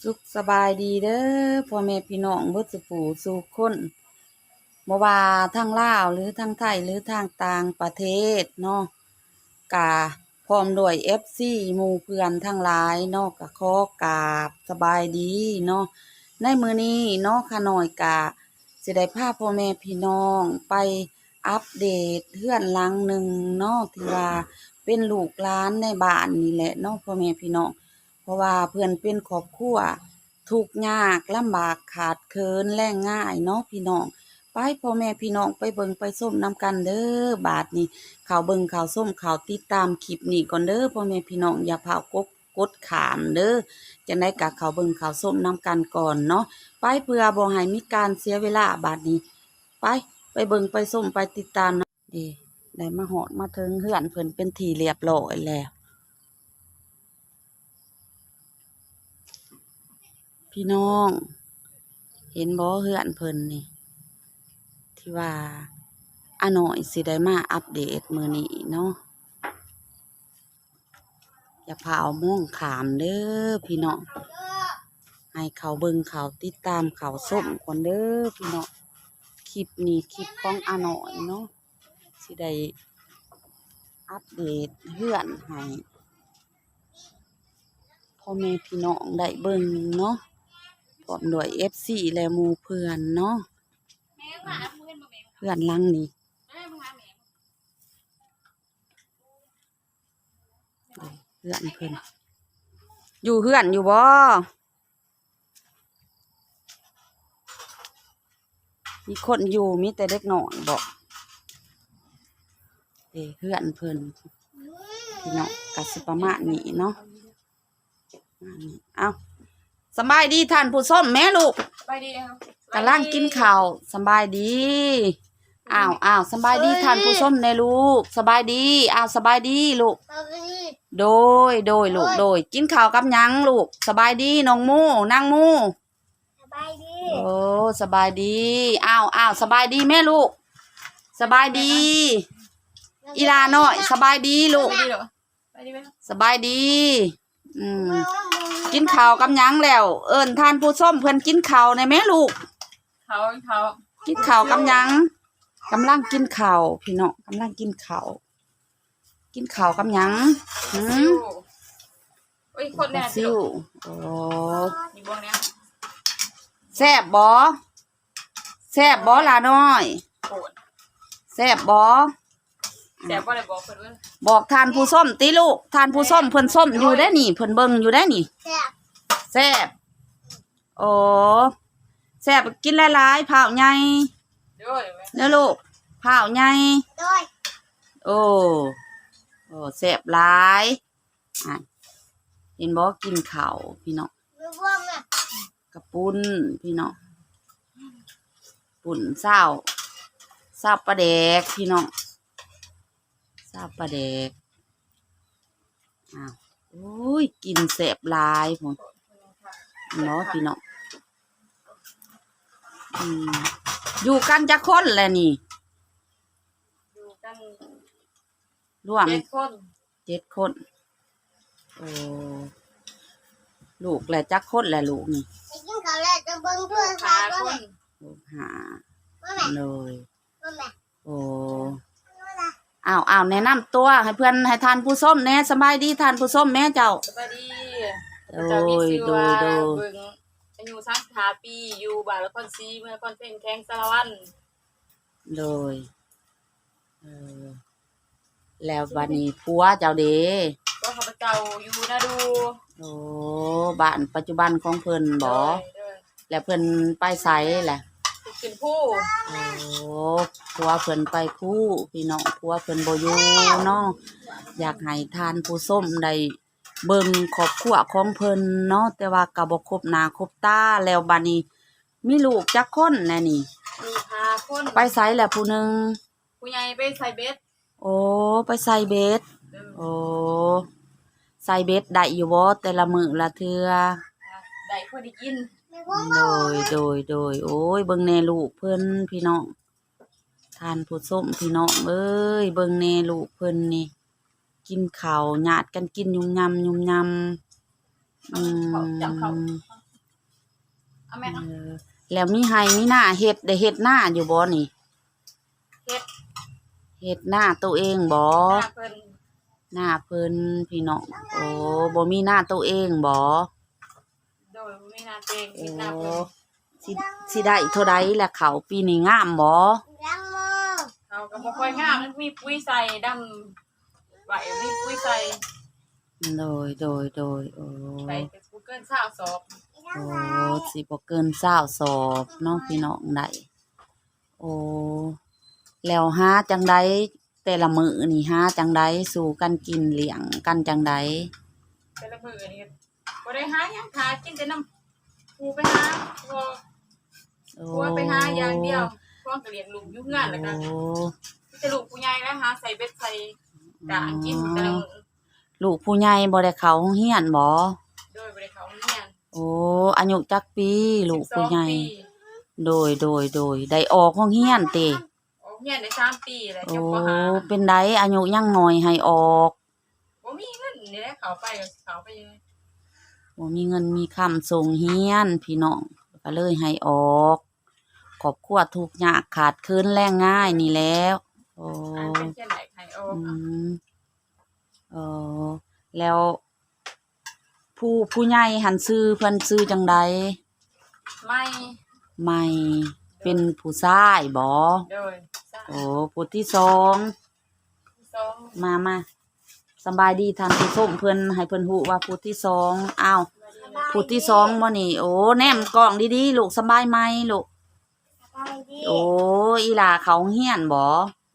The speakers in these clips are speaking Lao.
ສຸກສະບາຍດີເດີພໍ່ແມ່ພີ່ນ້ອງເບິດສູ່ຜູ້ສູ່ຄົນ ບໍ່ວ່າທາງລາວ ຫຼື ທາງໄທ ຫຼື ທາງຕ່າງປະເທດເນາະ, ກະພ້ອມດ້ວຍເອັຟຊີໝູ່ເພື່ອນທັງຫຼາຍເນາະ ກະຂໍກາບສະບາຍດີເນາະ. ໃນມື້ນີ້ເນາະ ຂ້ານ້ອຍກະຊິໄດ້ພາພໍ່ແມ່ພີ່ນ້ອງໄປອັບເດດເຮືອນຫຼັງໜຶ່ງເນາະ ທີ່ວ່າເປັນລູກຫຼານໃນບ້ານນີ້ແຫຼະເນາະ ພໍ່ແມ່ພີ່ນ້ອງ. ເພາະວ່າເພິ່ນເປັນຄອບຄົວທຸກຍາກລຳບາກຂາດເຂີນແລງງາຍເນາະພີ່ນ້ອງ. ໄປພໍ່ແມ່ພີ່ນ້ອງໄປເບິ່ງໄປຊົມນຳກັນເດີ. ບາດນີ້ເຂົ້າເບິ່ງເຂົ້າຊົມເຂົ້າຕິດຕາມຄລິບນີ້ກ່ອນເດີພໍ່ແມ່ພີ່ນ້ອງ, ຢ່າຟ້າວກົດ ກົດຂ້າມເດີ. ຈັ່ງໃດກະເຂົ້າເບິ່ງເຂົ້າຊົມນຳກັນກ່ອນເນາະ ໄປ ເພື່ອບໍ່ໃຫ້ມີການເສຍເວລາ. ບາດນີ້ໄປ ໄປເບິ່ງໄປຊົມໄປຕິດຕາມນຳ. ເດ້ ໄດ້ມາຮອດມາເຖິງເຮືອນເພິ່ນເປັນທີ່ລຽບຮ້ອຍແລ້ວ ພີ່ນ້ອງ ເຫັນບໍ່ເຮືອນເພິ່ນນີ້ ທີ່ວ່າອານ້ອຍຊິໄດ້ມາອັບເດດມື້ນີ້ເນາະ. ຢ່າພາວມອງຂ້າມເດີພີ່ນ້ອງ, ໃຫ້ເຂົ້າເບິ່ງເຂົ້າຕິດຕາມເຂົ້າຊົມກ່ອນເດີພີ່ນ້ອງ. ຄລິບນີ້ຄລິບຂອງອານ້ອຍເນາະ ຊິໄດ້ອັບເດດເຮືອນໃຫ້ພໍ່ແມ່ພີ່ນ້ອງໄດ້ເບິ່ງເນາະ ພ້ອມດ້ວຍເອັຟຊີ ແລະ ໝູ່ເພື່ອນເນາະ. ເຮືອນຫຼັງນີ້ ເຮືອນເພິ່ນ ຢູ່ເຮືອນຢູ່ບໍ່? ມີຄົນຢູ່ ມີແຕ່ເດັກນ້ອຍບໍ? ເດ້ ເຮືອນເພິ່ນ ພີ່ນ້ອງ ກະຊິປະມານນີ້ເນາະ. ເອົ້າ ສະບາຍດີທ່ານຜູ້ຊົມແມ້ລູກ. ສະບາຍດີ ກຳລັງກິນເຂົ້າ. ສະບາຍດີ. ອ້າວ ອ້າວ ສະບາຍດີທ່ານຜູ້ຊົມແນ່ລູກ. ສະບາຍດີ. ອ້າວ ສະບາຍດີລູກ. ໂດຍ ໂດຍລູກ ໂດຍ. ກິນເຂົ້າກັບຫຍັງລູກ? ສະບາຍດີນ້ອງໝູ ນາງໝູ. ສະບາຍດີ. ໂອ້ ສະບາຍດີ. ອ້າວ ອ້າວ ສະບາຍດີແມ່ລູກ. ສະບາຍດີ ອີ່ຫຼ້ານ້ອຍ. ສະບາຍດີລູກ. ສະບາຍດີ. ອືມ ກິນເຂົ້າກັບຫຍັງແລ້ວ? ເອີ້ນທ່ານຜູ້ຊົມເພິ່ນກິນເຂົ້າແດ່ແມ່ລູກ. ເຂົ້າ ເຂົ້າ ກິນເຂົ້າກັບຫຍັງ? ກຳລັງກິນເຂົ້າພີ່ນ້ອງ ກຳລັງກິນເຂົ້າ. ກິນເຂົ້າກັບຫຍັງ? ຫື? ໂອ້ຍ ຄົນແນ່ ປາຊິວ. ໂອ້ ແຊບບໍ່? ແຊບບໍ່ຫຼ້ານ້ອຍ? ແຊບບໍ່? ແຊບບໍ່ ໄດ້ບອກເພິ່ນເບິ່ງ. ບອກທ່ານຜູ້ຊົມຕິລູກ. ທ່ານຜູ້ຊົມເພິ່ນຊົມຢູ່ເດ້ນີ້ ເພິ່ນເບິ່ງຢູ່ເດ້ນີ້. ແຊບ ແຊບ. ໂອ້ ແຊບ ກິນຫຼາຍໆ ພ້າວໃຫຍ່. ໂດຍ ເດີລູກ ພ້າວໃຫຍ່. ໂດຍ ໂອ້ ໂອ້ ແຊບຫຼາຍ. ອ່າ ເຫັນບໍ່ ກິນເຂົ້າພີ່ນ້ອງ. ກະປຸ້ນພີ່ນ້ອງ ປຸ້ນຊາວ ຊາວປາແດກພີ່ນ້ອງ ຊາວປາແດກ. ອ້າວ ໂອ້ຍ ກິນແຊບຫຼາຍພຸ້ນເນາະພີ່ນ້ອງ. ອືມ ຢູ່ກັນຈັກຄົນແຫຼະນີ້? ຢູ່ກັນລວມເຈັດຄົນ. ເຈັດຄົນ. ໂອ້ ລູກແຫຼະຈັກຄົນແຫຼະລູກນີ້? ໄປກິນເຂົ້າແລ້ວຈະເບິ່ງໂທລະສັບ. ລູກຫ້າຄົນ. ໂອ້ ຫ້າ. ໂດຍ. ໂອ້ ອ້າວ ອ້າວ ແນະນຳຕົວໃຫ້ເພື່ອນ ໃຫ້ທ່ານຜູ້ຊົມແດ່. ສະບາຍດີທ່ານຜູ້ຊົມແມ່ເຈົ້າ. ສະບາຍດີ. ໂດຍ ໂດຍ ໂດຍ. ອາຍຸສາມສິບຫ້າປີ ຢູ່ບ້ານລະຄອນສີ ເມືອງນະຄອນເພັງ ແຂວງສາລະວັນ. ໂດຍ ເອີ ແລ້ວບາດນີ້ຜົວເຈົ້າເດ? ຜົວຂ້າພະເຈົ້າຢູ່ນາດູ. ໂອ້ ບ້ານປັດຈຸບັນຂອງເພິ່ນບໍ? ໂດຍ ໂດຍ. ແລ້ວເພິ່ນໄປໃສລະ? ຂຶ້ນພູ. ໂອ້ ຜົວເພິ່ນໄປພູ ພີ່ນ້ອງ ຜົວເພິ່ນບໍ່ຢູ່ເນາະ. ຢາກໃຫ້ທ່ານຜູ້ຊົມໄດ້ ເບິ່ງຄອບຄົວຂອງເພິ່ນເນາະ ແຕ່ວ່າກໍບໍ່ຄົບໜ້າຄົບຕາ. ແລ້ວບາດນີ້ມີລູກຈັກຄົນແດ່ນີ້? ລູກຫ້າຄົນ. ໄປໃສແລ້ວຜູ້ໜຶ່ງ? ຜູ້ໃຫຍ່ໄປໃສ່ເບັດ. ໂອ້ ໄປໃສ່ເບັດ. ໂດຍ. ໂອ້ ໃສ່ເບັດໄດ້ຢູ່ບໍ່ແຕ່ລະມື້ລະເທື່ອ? ໄດ້ພໍໄດ້ກິນ. ໂດຍ ໂດຍ ໂດຍ. ໂອ້ຍ ເບິ່ງແດ່ລູກເພິ່ນ ພີ່ນ້ອງ. ທ່ານຜູ້ຊົມ ພີ່ນ້ອງເອີຍ ເບິ່ງແດ່ລູກເພິ່ນນີ້ ກິນເຂົ້າ ຍາດກັນກິນຫຍຸ່ມຫຍ້ຳ ຫຍຸ່ມຫຍ້ຳ. ອືມ ເຂົ້າ ຈຳເຂົ້າ. ເອົາແມ່ນ ເອີ ແລ້ວມີໄຮ່ມີນາເຮັດ ໄດ້ເຮັດນາຢູ່ບໍ່ນີ້? ເຮັດ ເຮັດນາໂຕເອງບໍ່? ນາເພິ່ນ ນາເພິ່ນພີ່ນ້ອງ. ໂອ້ ບໍ່ມີນາໂຕເອງບໍ່? ໂດຍ ບໍ່ມີນາໂຕເອງ ເຮັດນາເພິ່ນ. ໂອ້ ຊິ ຊິໄດ້ເທົ່າໃດລະເຂົ້າປີນີ້ ງາມບໍ່? ເຂົ້າກໍບໍ່ຄ່ອຍງາມ ມັນມີປຸຍໃສ່ ດຳໄວ້ ມີປຸຍໃສ່. ໂດຍ ໂດຍ ໂດຍ ໂອ້ ໄດ້ແຕ່ບໍ່ເກີນຊາວສອບ. ໂອ້ ຊິບໍ່ເກີນຊາວສອບເນາະ ພີ່ນ້ອງ ໄດ້. ໂອ້ ແລ້ວຫາຈັ່ງໃດ ແຕ່ລະມື້ນີ້ຫາຈັ່ງໃດ ສູ່ກັນກິນ ລ້ຽງກັນຈັ່ງໃດ? ແຕ່ລະມື້ນີ້ບໍ່ໄດ້ຫາຫຍັງ ຫາກິນແຕ່ນຳຜູ້ໄປຫາ ໂອ້ ຜົວໄປຫາຢ່າງດຽວ ຜົວກໍລ້ຽງລູກຢູ່ເຮືອນ ແລ້ວກໍ ໂອ້ ມີແຕ່ລູກຜູ້ໃຫຍ່ແຫຼະ ຫາໃສ່ເບັດໃສ່ກາງກິນແຕ່ລະມື້. ລູກຜູ້ໃຫຍ່ບໍ່ໄດ້ເຂົ້າໂຮງຮຽນບໍ່? ໂດຍ ບໍ່ໄດ້ເຂົ້າໂຮງຮຽນ. ໂອ້ ອາຍຸຈັກປີ ລູກຜູ້ໃຫຍ່? ສິບສອງປີ. ໂດຍ ໂດຍ ໂດຍ ໄດ້ອອກໂຮງຮຽນຕິ? ອອກຮຽນໄດ້ສາມປີແລ້ວ ໂອ້ ຈົບ ປໍຫ້າ. ເປັນໃດ ອາຍຸຍັງນ້ອຍໃຫ້ອອກ? ບໍ່ມີເງິນນີ້ແຫຼະ ເຂົ້າໄປກໍເຂົ້າໄປ ບໍ່ມີເງິນມີຄຳສົ່ງຮຽນພີ່ນ້ອງ ກໍເລີຍໃຫ້ອອກ. ຄອບຄົວທຸກຍາກຂາດເຂີນແລງງາຍນີ້ແຫຼະ. ໂອ້ ອາ ເປັນຈັ່ງໃດໃຫ້ອອກ. ອືມ ເອີ ແລ້ວ ຜູ້ ຜູ້ໃຫຍ່ຫັ້ນຊື່ເພິ່ນຊື່ຈັ່ງໃດ? ໄມ ໄມ ເປັນຜູ້ຊາຍບໍ? ໂດຍ ຜູ້ຊາຍ. ໂອ້ ຜູ້ທີສອງ ຜູ້ທີສອງ ມາ ມາ ສະບາຍດີທ່ານຜູ້ຊົມເພິ່ນ ໃຫ້ເພິ່ນຮູ້ວ່າຜູ້ທີສອງ. ອ້າວ ສະບາຍດີ ຜູ້ທີສອງບໍນີ້? ໂອ້ ແນມກ້ອງດີໆລູກ ສະບາຍໄໝລູກ? ສະບາຍດີ. ໂອ້ ອີ່ຫຼ້າເຂົ້າໂຮງຮຽນບໍ?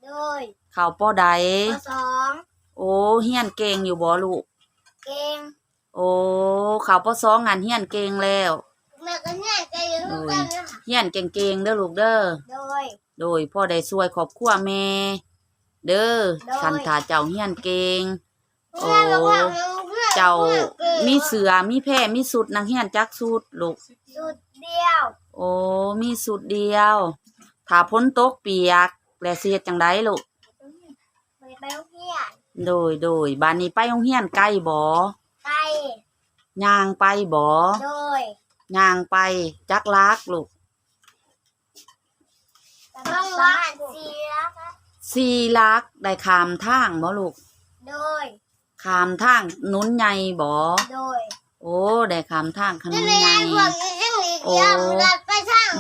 ໂດຍ. ເຂົ້າ ປໍໃດ? ປໍສອງ. ໂອ້ ຮຽນເກັ່ງຢູ່ບໍລູກ? ເກັ່ງ. ໂອ້ ເຂົ້າ ປໍສອງຫັ້ນຮຽນເກັ່ງແລ້ວ. ແມ່ກໍຮຽນເກັ່ງຄືກັນນະ. ໂດຍ ຮຽນເກັ່ງໆເດີລູກເດີ. ໂດຍ ໂດຍ ພໍໄດ້ຊ່ວຍຄອບຄົວແມ່ເດີ. ໂດຍ ຄັນຖ້າເຈົ້າຮຽນເກັ່ງ. ໂອ້ ເຈົ້າມີເສື້ອ ມີແພ ມີຊຸດນັກຮຽນຈັກຊຸດລູກ? ຊຸດດຽວ. ໂອ້ ມີຊຸດດຽວ. ຖ້າຝົນຕົກປຽກແລ້ວຊິເຮັດຈັ່ງໃດລູກ? ບໍ່ໄດ້ໄປໂຮງຮຽນ. ໂດຍ ໂດຍ ບາດນີ້ໄປໂຮງຮຽນໄກບໍ? ໄກ. ຍ່າງໄປບໍ? ໂດຍ. ຍ່າງໄປຈັກຫຼັກລູກ? ປະມານສີ່ຫຼັກ. ສີ່ຫຼັກ. ໄດ້ຂ້າມທາງບໍລູກ? ໂດຍ. ຂ້າມທາງຖະໜົນໃຫຍ່ບໍ? ໂດຍ. ໂອ້ ໄດ້ຂ້າມທາງຖະໜົນໃຫຍ່. ໂອ້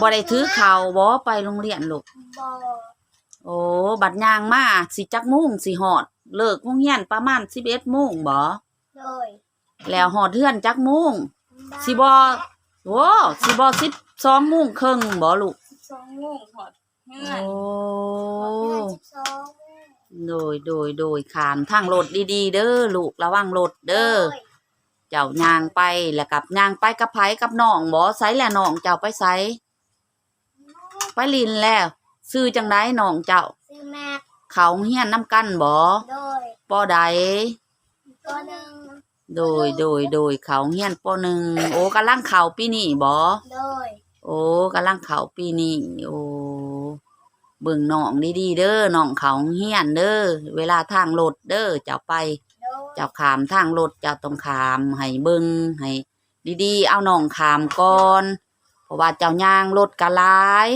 ບໍ່ໄດ້ຖືເຂົ້າບໍໄປໂຮງຮຽນລູກ? ບໍ່. ໂອ້ ບັດຍ່າງມາຊິຈັກໂມງຊິຮອດ? ເລີກໂຮງຮຽນປະມານສິບເອັດໂມງບໍ? ໂດຍ. ແລ້ວຮອດເຮືອນຈັກໂມງ? ສິບໍ່ ໂອ້ ສິບໍ່ສິບສອງໂມງເຄິ່ງບໍລູກ? ສິບສອງໂມງຮອດເຮືອນ. ໂອ້ ຮອດເຮືອນສິບສອງໂມງ. ໂດຍ ໂດຍ ໂດຍ ຂ້າມທາງລົດດີໆເດີລູກ ລະວັງລົດເດີ. ໂດຍ. ເຈົ້າຍ່າງໄປ ແລ້ວກັບຍ່າງໄປກັບໃຜ? ກັບນ້ອງບໍ? ໃສແຫຼະນ້ອງເຈົ້າໄປໃສ? ໄປຫຼິ້ນແລ້ວ. ຊື່ຈັ່ງໃດນ້ອງເຈົ້າ? ຊື່ແມັກ. ເຂົ້າໂຮງຮຽນນຳກັນບໍ? ໂດຍ. ປໍໃດ? ປໍໜຶ່ງ. ໂດຍ ໂດຍ ໂດຍ ເຂົ້າໂຮງຮຽນປໍໜຶ່ງ. ໂອ້ ກຳລັງເຂົ້າປີນີ້ບໍ? ໂດຍ. ໂອ້ ກຳລັງເຂົ້າປີນີ້. ໂອ້ ເບິ່ງນ້ອງດີໆເດີ ນ້ອງເຂົ້າໂຮງຮຽນເດີ ເວລາທາງລົດເດີ ເຈົ້າໄປ ໂດຍ ເຈົ້າຂ້າມທາງລົດ ເຈົ້າຕ້ອງຂ້າມໃຫ້ເບິ່ງໃຫ້ ດີໆ ເອົານ້ອງຂ້າມກ່ອນ ເພາະວ່າເຈົ້າຍ່າງລົດກະຫຼາຍ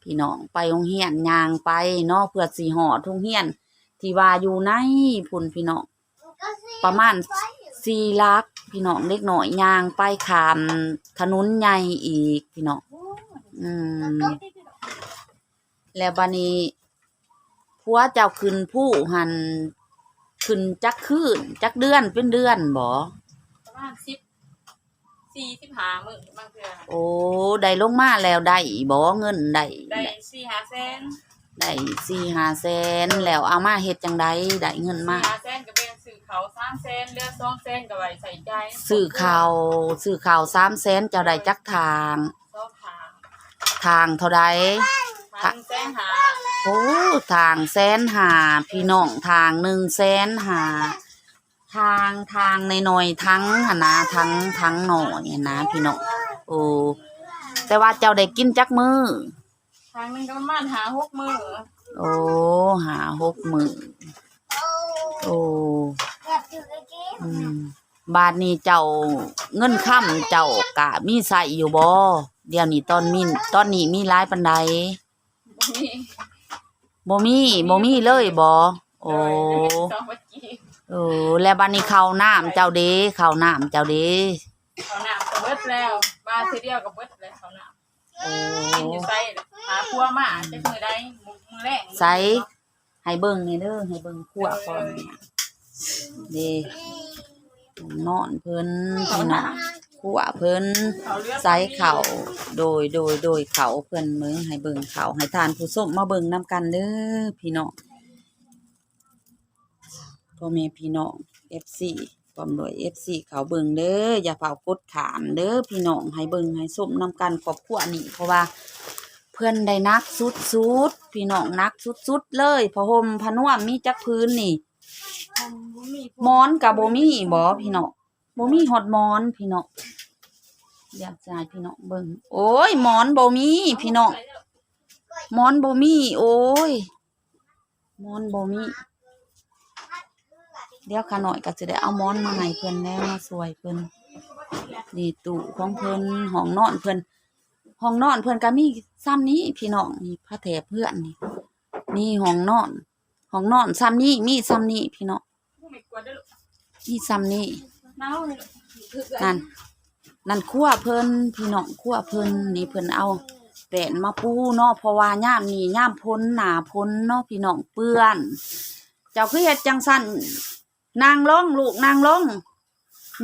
ພີ່ນ້ອງໄປໂຮງຮຽນຍ່າງໄປເນາະ ເພື່ອຊິຮອດໂຮງຮຽນທີ່ວ່າຢູ່ໃນພຸ້ນ ພີ່ນ້ອງ ປະມານສີ່ຫຼັກ ພີ່ນ້ອງ ເດັກນ້ອຍຍ່າງໄປຂ້າມຖະໜົນໃຫຍ່ອີກ ພີ່ນ້ອງ ອືມ ແລ້ວບາດນີ້ ຜົວເຈົ້າຂຶ້ນພູຫັ້ນ ຂຶ້ນຈັກຄືນ ຈັກເດືອນ ເປັນເດືອນບໍ? ປະມານສິບສີ່ ສິບຫ້າມື້ບາງເທື່ອ. ໂອ້ ໄດ້ລົງມາແລ້ວໄດ້ບໍ ເງິນໄດ້? ໄດ້ສີ່ຫ້າແສນ. ໄດ້ສີ່ຫ້າແສນ ແລ້ວເອົາມາເຮັດຈັ່ງໃດ ໄດ້ເງິນມາ? ສີ່ຫ້າແສນກໍແບ່ງຊື້ເຂົ້າສາມແສນ ເຫຼືອສອງແສນກໍໄວ້ໃຊ້ຈ່າຍ ຊື້ເຂົ້າ ຊື້ເຂົ້າສາມແສນ ເຈົ້າໄດ້ຈັກຖາງ? ສອງຖາງ. ຖາງເທົ່າໃດ? ຖາງໜຶ່ງແສນຫ້າ. ໂອ້ ຖາງແສນຫ້າ ພີ່ນ້ອງ ຖາງໜຶ່ງແສນຫ້າ ຖາງ ຖາງນ້ອຍໆ ຖັງຫັ້ນນະ ຖັງ ຖັງນ້ອຍຫັ້ນນະ ພີ່ນ້ອງ. ໂອ້ ແຕ່ວ່າເຈົ້າໄດ້ກິນຈັກມື້? ຄັ້ງໜຶ່ງກໍປະມານຫ້າຫົກມື້. ໂອ້ ຫ້າຫົກມື້. ໂອ້ ອືມ ບາດນີ້ເຈົ້າ ເງິນຄຳເຈົ້າກະມີໃຊ້ຢູ່ບໍ່? ດຽວນີ້ຕອນມີ ຕອນນີ້ມີຫຼາຍປານໃດ? ບໍ່ມີ ບໍ່ມີເລີຍບໍ່? ໂອ້ ໂດຍ ມີແຕ່ສອງພັນກີບ. ເອີ ແລ້ວບາດນີ້ເຂົ້ານ້ຳເຈົ້າເດ? ເຂົ້ານ້ຳເຈົ້າເດ? ເຂົ້ານ້ຳກໍເບິດແລ້ວ ມາເທື່ອດຽວກໍເບິດແລ້ວເຂົ້ານ້ຳ. ໂອ້ ກິນຢູ່ໃສ? ຫາຄົວມາຈັກມື້ໃດ? ມື້ແລງ ໃສ? ໃຫ້ເບິ່ງແດ່ເດີ ໃຫ້ເບິ່ງຄົວກ່ອນ ເອີ ເດ້ ນອນເພິ່ນ ພີ່ນ້ອງ ຄົວເພິ່ນ ໃສ່ເຂົ້າ ໂດຍ ໂດຍ ໂດຍ ເຂົ້າເພິ່ນ ເບິ່ງ ໃຫ້ເບິ່ງເຂົ້າ ໃຫ້ທ່ານຜູ້ຊົມມາເບິ່ງນຳກັນເດີພີ່ນ້ອງ ພໍ່ແມ່ພີ່ນ້ອງ ເອັຟຊີ ພ້ອມດ້ວຍ ເອັຟຊີ ເຂົ້າເບິ່ງເດີ ຢ່າຟ້າວກົດຂ້າມເດີພີ່ນ້ອງ ໃຫ້ເບິ່ງໃຫ້ຊົມນຳກັນ ຄອບຄົວນີ້ ເພາະວ່າ ເພິ່ນໄດ້ໜັກສຸດໆ ພີ່ນ້ອງ ໜັກສຸດໆເລີຍ ຜ້າຫົ່ມຜ້ານວມມີຈັກຜືນນີ້? ໝອນກໍບໍ່ມີບໍພີ່ນ້ອງ? ບໍ່ມີຮອດໝອນພີ່ນ້ອງ ດຽວຊິໃຫ້ພີ່ນ້ອງເບິ່ງ ໂອ້ຍ ໝອນບໍ່ມີພີ່ນ້ອງ ໝອນບໍ່ມີ ໂອ້ຍ ໝອນບໍ່ມີ ດຽວຂ້ານ້ອຍກໍຊິໄດ້ເອົາໝອນມາໃຫ້ເພິ່ນແລ້ວ ມາຊ່ວຍເພິ່ນ ນີ້ຕູ້ຂອງເພິ່ນ ຫ້ອງນອນເພິ່ນ ຫ້ອງນອນເພິ່ນກໍມີຊ່ຳນີ້ພີ່ນ້ອງ ນີ້ຜ້າແຖບເຮືອນນີ້ ນີ້ຫ້ອງນອນ ຫ້ອງນອນຊ່ຳນີ້ ມີຊ່ຳນີ້ພີ່ນ້ອງ ມີຊ່ຳນີ້ ນັ້ນ ນັ້ນຄົວເພິ່ນ ພີ່ນ້ອງ ຄົວເພິ່ນ ນີ້ເພິ່ນເອົາແປ້ນມາປູເນາະ ເພາະວ່າຍາມນີ້ຍາມຝົນ ໜ້າຝົນເນາະ ພີ່ນ້ອງ ເປື້ອນ ເຈົ້າຄືເຮັດຈັ່ງຊັ້ນ? ນັ່ງລົງລູກ ນັ່ງລົງ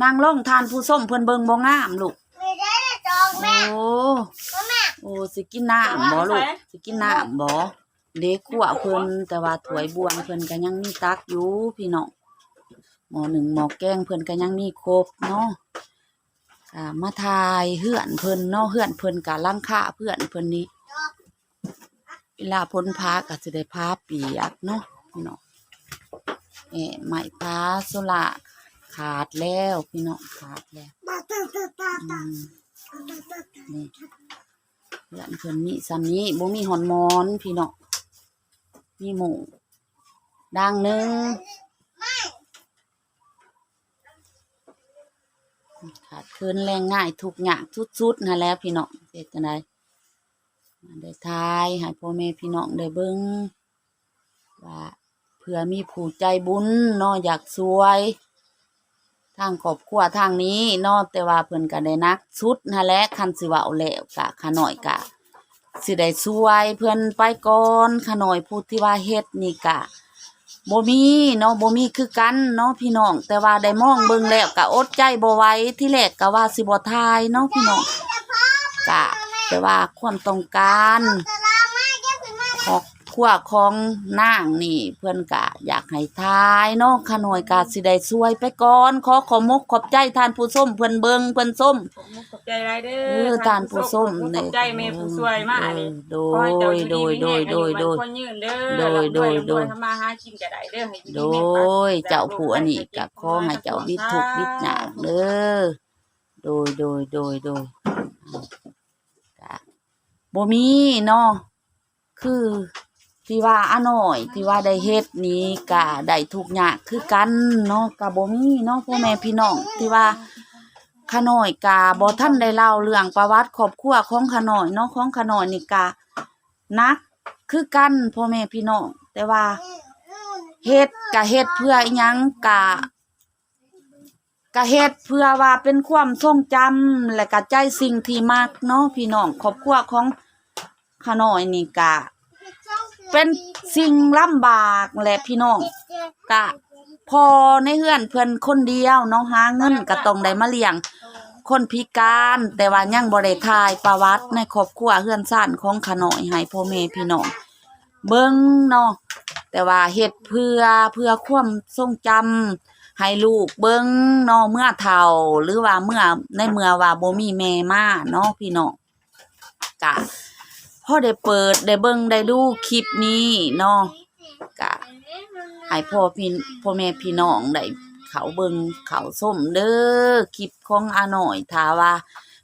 ນັ່ງລົງ ທ່ານຜູ້ຊົມເພິ່ນເບິ່ງບໍ່ງາມລູກ ໂອ້ ໂອ້ ຊິກິນນ້ຳບໍ່ລູກ ຊິກິນນ້ຳບໍ່? ເດ້ ຄົວເພິ່ນ ແຕ່ວ່າຖ້ວຍບ່ວງເພິ່ນກໍຍັງມີຕັກຢູ່ພີ່ນ້ອງ ໝໍ້ໜຶ້ງໝໍ້ແກງເພິ່ນກໍຍັງມີຄົບເນາະ ກໍມາຖ່າຍເຮືອນເພິ່ນເນາະ ເຮືອນເພິ່ນກໍຫຼັງຄາເຮືອນເພິ່ນນີ້ ເວລາຝົນຟ້າກໍຊິໄດ້ຟ້າປຽກເນາະ ພີ່ນ້ອງ ແອ ໄມ້ຟ້າໂຊລາຂາດແລ້ວ ພີ່ນ້ອງ ຂາດແລ້ວ ອືມ ນີ້ ເຮືອນເພິ່ນມີຊ່ຳນີ້ ບໍ່ມີຮອດໝອນພີ່ນ້ອງ ມີມຸ້ງດາງໜຶ່ງ ຂາດເຂີນແລງງາຍ ທຸກຍາກສຸດໆຫັ້ນແຫຼະພີ່ນ້ອງ ເຮັດຈັ່ງໃດ ໄດ້ຖ່າຍໃຫ້ພໍ່ແມ່ພີ່ນ້ອງໄດ້ເບິ່ງ ວ່າເພື່ອມີຜູ້ໃຈບຸນເນາະ ຢາກຊ່ວຍທາງຄອບຄົວທາງນີ້ເນາະ ແຕ່ວ່າເພິ່ນກໍໄດ້ໜັກສຸດຫັ້ນແຫຼະ ຄັນຊິເວົ້າແລ້ວກະຂ້ານ້ອຍກະຊິໄດ້ຊ່ວຍເພິ່ນໄປກ່ອນ ຂ້ານ້ອຍຜູ້ທີ່ວ່າເຮັດນີ້ກະບໍ່ມີເນາະ ບໍ່ມີຄືກັນເນາະພີ່ນ້ອງ ແຕ່ວ່າໄດ້ມອງເບິ່ງແລ້ວກະອົດໃຈບໍ່ໄຫວ ທີແລກກະວ່າຊິບໍ່ຖ່າຍເນາະພີ່ນ້ອງ ກະແຕ່ວ່າຄວາມຕ້ອງການ ຄອບຄົວຂອງນາງນີ້ເພິ່ນກະຢາກໃຫ້ຖ່າຍເນາະ ຂ້ານ້ອຍກະຊິໄດ້ຊ່ວຍໄປກ່ອນ ຂໍຂອບມົກຂອບໃຈທ່ານຜູ້ຊົມເພິ່ນເບິ່ງເພິ່ນຊົມ ຂອບໃຈຫຼາຍເດີ ເອີ ທ່ານຜູ້ຊົມ ຂອບໃຈແມ່ຜູ້ຊ່ວຍມານີ້ ເອີ ໂດຍ ໂດຍ ໂດຍ ໂດຍ ໂດຍ ໂດຍ ໂດຍ ໂດຍ ໂດຍ ໂດຍ ໂດຍ ໂດຍ ໂດຍ ໂດຍ ເຈົ້າຜູ້ອັນນີ້ກະຂໍໃຫ້ເຈົ້າວິດທຸກວິດຍາກເດີ ໂດຍ ໂດຍ ໂດຍ ໂດຍ ກະບໍ່ມີເນາະ ຄືທີ່ວ່າອານ້ອຍທີ່ວ່າໄດ້ເຮັດນີ້ກະໄດ້ທຸກຍາກຄືກັນເນາະ ກະບໍ່ມີເນາະ ພໍ່ແມ່ພີ່ນ້ອງ ທີ່ວ່າຂ້ານ້ອຍກະບໍ່ທັນໄດ້ເລົ່າເລື່ອງປະຫວັດຄອບຄົວຂອງຂ້ານ້ອຍເນາະ ຂອງຂ້ານ້ອຍນີ້ກະໜັກຄືກັນ ພໍ່ແມ່ພີ່ນ້ອງ ແຕ່ວ່າເຮັດກະເຮັດເພື່ອອີ່ຫຍັງ ກະ ກະເຮັດເພື່ອວ່າເປັນຄວາມຊົງຈຳ ແລະກະໃຈສິ່ງທີ່ມັກເນາະພີ່ນ້ອງ ຄອບຄົວຂອງຂ້ານ້ອຍນີ້ກະເປັນສິ່ງລຳບາກແຫຼະພີ່ນ້ອງ ກະພໍ່ໃນເຮືອນເພິ່ນຄົນດຽວເນາະ ຫາເງິນກະຕ້ອງໄດ້ມາລ້ຽງຄົນພິການ ແຕ່ວ່າຍັງບໍ່ໄດ້ຖ່າຍປະຫວັດໃນຄອບຄົວເຮືອນຊານຂອງຂ້ານ້ອຍໃຫ້ພໍ່ແມ່ພີ່ນ້ອງ ເບິ່ງເນາະ ແຕ່ວ່າເຮັດເພື່ອ ເພື່ອຄວາມຊົງຈຳໃຫ້ລູກເບິ່ງເນາະ ເມື່ອເຖົ້າ ຫຼືວ່າເມື່ອ ໃນເມື່ອວ່າບໍ່ມີແມ່ມາເນາະພີ່ນ້ອງ ກະພໍໄດ້ເປີດໄດ້ເບິ່ງໄດ້ດູຄລິບນີ້ເນາະ ກະໃຫ້ພໍ່ພີ່ ພໍ່ແມ່ພີ່ນ້ອງໄດ້ເຂົ້າເບິ່ງເຂົ້າຊົມເດີ ຄລິບຂອງອານ້ອຍ ຖ້າວ່າ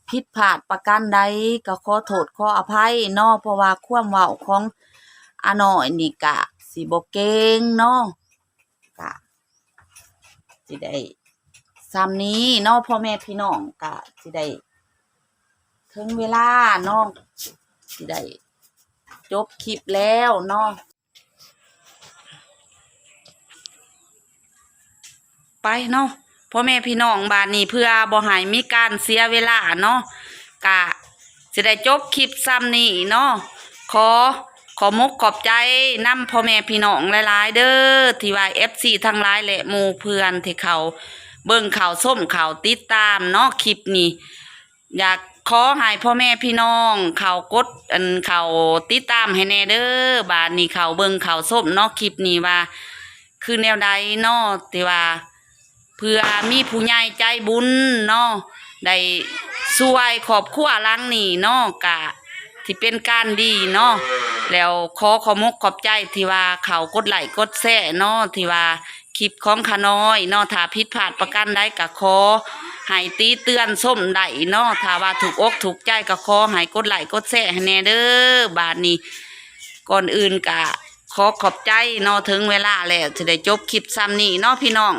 ຜິດພາດປະການໃດ ກະຂໍໂທດຂໍອະໄພເນາະ ເພາະວ່າຄວາມເວົ້າຂອງ ອານ້ອຍນີ້ກະຊິບໍ່ເກັ່ງເນາະ ກະຊິໄດ້ ສ່ຳນີ້ເນາະ ພໍ່ແມ່ພີ່ນ້ອງ ກະຊິໄດ້ເຖິງເວລາເນາະ ຊິໄດ້ຈົບຄລິບແລ້ວເນາະ. ໄປເນາະ ພໍ່ແມ່ພີ່ນ້ອງ ບາດນີ້ເພື່ອບໍ່ໃຫ້ມີການເສຍເວລາເນາະ ກະຊິໄດ້ຈົບຄລິບສ່ຳນີ້ເນາະ. ຂໍ ຂໍມົກຂອບໃຈນຳພໍ່ແມ່ພີ່ນ້ອງຫຼາຍໆເດີ ທີ່ວ່າເອັຟຊີທັງຫຼາຍ ແລະ ໝູ່ເພື່ອນທີ່ເຂົ້າເບິ່ງ ເຂົ້າຊົມ ເຂົ້າຕິດຕາມເນາະ ຄລິບນີ້. ຢາກຂໍໃຫ້ພໍ່ແມ່ພີ່ນ້ອງເຂົ້າກົດ ອັນ ເຂົ້າຕິດຕາມໃຫ້ແດ່ເດີ. ບາດນີ້ເຂົ້າເບິ່ງເຂົ້າຊົມເນາະ ຄລິບນີ້ວ່າຄືແນວໃດເນາະ ທີ່ວ່າເພື່ອມີຜູ້ໃຫຍ່ໃຈບຸນເນາະ ໄດ້ຊ່ວຍຄອບຄົວຫຼັງນີ້ເນາະ ກະ ທີ່ເປັນການດີເນາະ ແລ້ວຂໍຂອບມົກຂອບໃຈທີ່ວ່າເຂົ້າກົດໄລ້ກົດແຊເນາະ ທີ່ວ່າຄລິບຂອງຂ້ານ້ອຍເນາະ ຖ້າຜິດພາດປະການໃດກໍຂໍໃຫ້ຕິເຕືອນຊົມໄດ້ເນາະ ຖ້າວ່າຖືກອົກຖືກໃຈກໍຂໍໃຫ້ກົດໄລ້ກົດແຊໃຫ້ແດ່ເດີ. ບາດນີ້ກ່ອນອື່ນກໍຂໍຂອບໃຈເນາະ ເຖິງເວລາແລ້ວ ຊິໄດ້ຈົບຄລິບສ່ຳນີ້ເນາະ ພີ່ນ້ອງ.